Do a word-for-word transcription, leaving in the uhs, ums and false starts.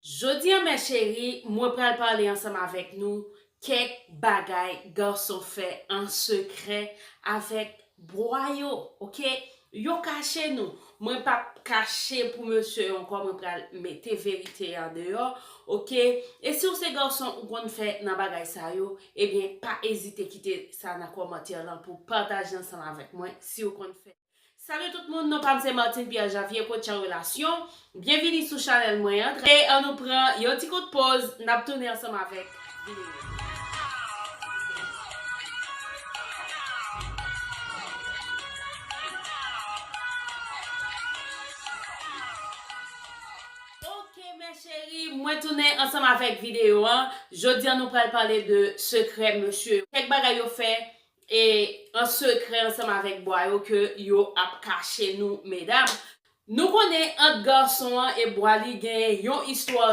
Jodi a, mes chéries, mwen pral pale ansanm avèk nou kèk bagay gason fè an sekrè avèk bwa yo, oke? Yo kache nou. Mwen p ap kache pou mesye yo ankò, mwen pral mete verite an deyò, oke? E si w se gason ou konn fè nan bagay sa yo, ebyen, pa ezite kite sa nan kòmantè lan pou pataje ansanm avèk mwen si w konn fè. Salut tout moun, non pa m se Martine Pierre Javier, coach an relasyon. Byenvini sou chanèl mwen an. E ann nou pran yon ti kout poz, n ap tounen ansanm avèk videyo. Ok, mes chéries, mwen tounen ansanm avèk videyo an. Jodi a, nou pral pale de sekrè mesye yo. Kèk bagay yo fè e an sekrè ansanm avèk bwa yo ke yo ap kache nou, medam. Nou konnen ant gason an e bwa li gen yon istwa